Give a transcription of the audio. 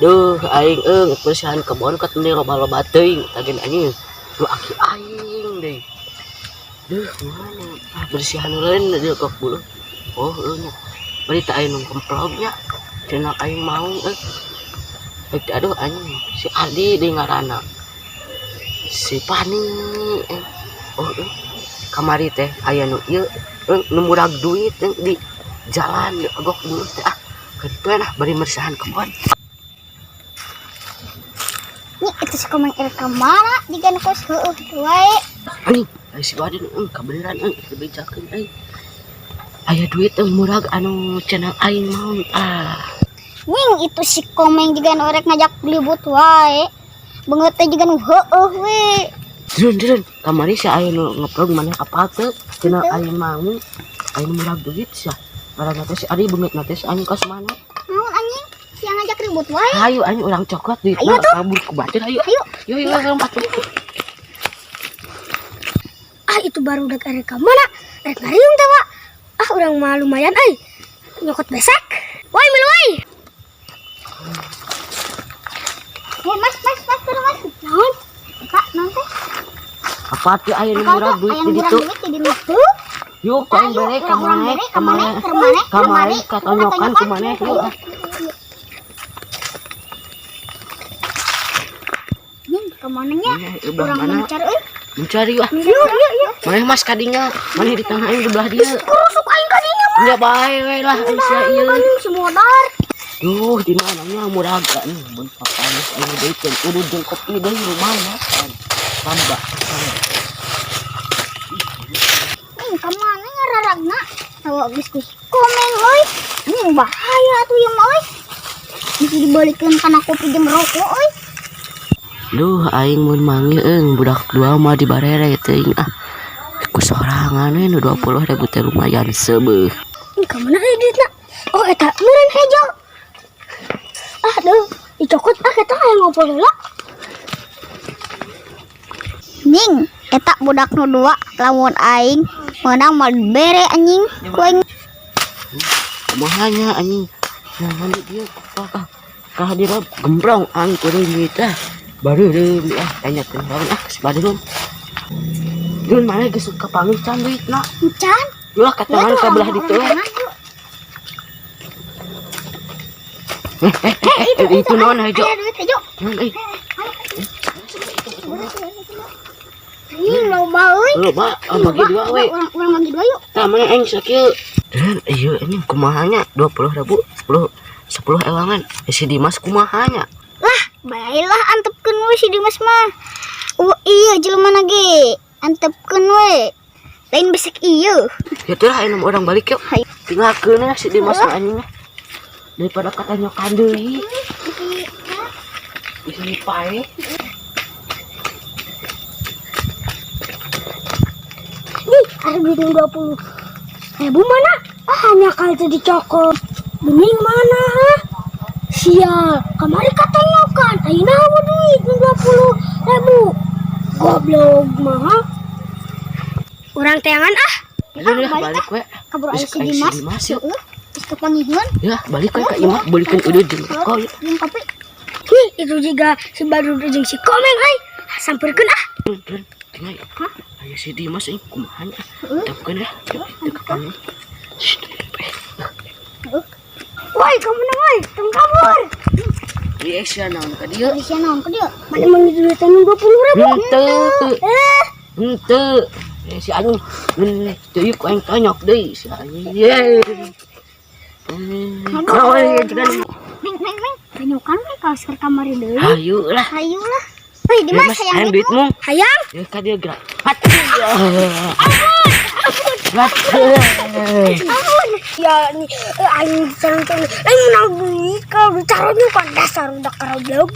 Duh, aing euy bersihan kebon kat loba-loba teuing tagen anjing. Duh, aki aing deui. Duh, mana? Ah, bersihan lain dia kok bulu. Oh, euy nya. Berita aing nu kemplog nya. Cenah aing mau euy. Eh, aduh anjing, si Adi deui ngaranna. Si Pani. Eh. Oh, euy. Kamari teh aya nu ieu euy, nu murag duit euy, di jalan di agok bulu teh ah. Kitu lah bari bersihan kebon. Nih, itu si Komeng erek ka mana? Jiga kos heueuh wae. Anjing, aya si Wadin euy, kabeneran euy, dibejakeun euy. Aya duit euy murag anu cenah aing mau ah. Nying, itu si Komeng jiga nu erek ngajak ribut wae. Beungeut teh jiga nu heueuh we. Drun drun, kamari si aya nu ngeplog mana apa teu cenah aing mau aya nu murag duit sia. Ngaranna teh si Adi, beungeut teh si anjing kos mana? Naon anjing? Sia ngajak ribut wae. Hayu anjing, urang cokot duit. Ayo tuh. Kabur ku batur, hayu. Ayo. Yuk yuk, lompat. Ah, itu baru udah erek ka mana? Erek ngariung teh, Pak. Ah, urang mah lumayan euy. Nyokot besek. Woi, milu woi. Eh, mas, mas, mas, turun mas. Naon? Kak, naon teh? Apa tuh aya nu murag duit Aya di nu murag ditu? duit di ditu. Yuk, ku aing bere ka Urang maneh, bere ka maneh, ka maneh, ka maneh, katonyokan ku maneh. Yuk ah. Nying, ka mana nya? Iya, belah Urang mana? mencari euy. Mencari ah. Yuk, yuk, yuk. Maneh mas kadinya, maneh di tengah aing di belah dieu. Kurusuk aing ka dinya mah. Enggak bae we lah aing sia ieu. Anjing si modar. Duh, di mana nya murag nih mun papanis aing deui teh kudu jeung kopi deui lumayan kan. Tambah. Nying, ka mana nya raragna? Tawa geus ku si Komeng euy. Anjing, bahaya atuh ieu mah euy. Bisa dibalikeun kana kopi jeung rokok euy. Duh, aing mun manggil euy budak dua mah dibarere teuing ah. Ku sorangan we nu 20.000 teh lumayan seubeuh. Ih, ka mana euy duitna? Oh, eta meureun hejo. Ah, duh, dicokot ah eta aya ngobrol heula. Nying, eta budak nu dua lamun aing meunang mah bere anjing ku aing. Kumaha nya anjing? Nah, di dieu ah. Kahadira gembrong aing kudu duit ah. Baru deui ah tanyakeun baru ah si Badrun. Dun mana geus kapanggih can duitna? Can. Yulah katangan ka belah ditu. Eh, eh, eh, eh, itu naon hejo? Aya duit hejo. Naon euy? Anjing, loba euy. Loba, ah, bagi dua we. Urang urang bagi dua yuk. Tah mana aing sakieu. Dan iya ini kumaha nya 20.000 10 10 ewangan. Eh, si Dimas kumaha nya? Lah, baiklah antepkeun we si Dimas mah. Oh iya jelema na ge. Antepkeun we. Lain besek ieu. Ya tuh lah aing orang balik yuk. Hayu. Tinggalkeun lah si Dimas mah anjing mah. Daripada katanya deui. Bisa pae. Nih, ada duit nu 20 ribu mana? Ah, hanya kali itu dicokot. Bening mana, ha? Sial, kemarin katanya kan, ayeuna hawa duit nu 20 ribu. Goblok mah. Urang teangan ah. Udah lah balik we. Kabur aya Geus si aya si Dimas. Dimas yuk. Heeh. Geus kapanggihkeun. Ya balik we ka imah belikeun udud jeung rokok yuk. Jeung kopi. Nih, itu juga si Badrun jeung si Komeng euy. Samperkeun ah. Dun, dun, tinggal ya. Aya si Dimas euy kumaha nya? Tapkeun ya. Teu kapanggih. Shh, eh. Woi, kamu menang woi, tong kabur. Iya, sia naon ka dieu? Sia naon ka dieu? Mana mang duit nu 20 ribu? Henteu. Eh, Henteu. Eh, si anjing mun teu ku aing tonyok deui si anjing. Ye. Kau kan Neng neng neng. Tanyokan we ka keur kamari deui. hayu lah. Hayu lah. Wih, Ya, Dimas Mas, hayang hayang duit. duitmu. Hayang. Ya ka dieu gerak. Hat. Hat. Ampun. Ya nih, aing carang aing menang duit kalau dicaranya kan dasar udah goblok.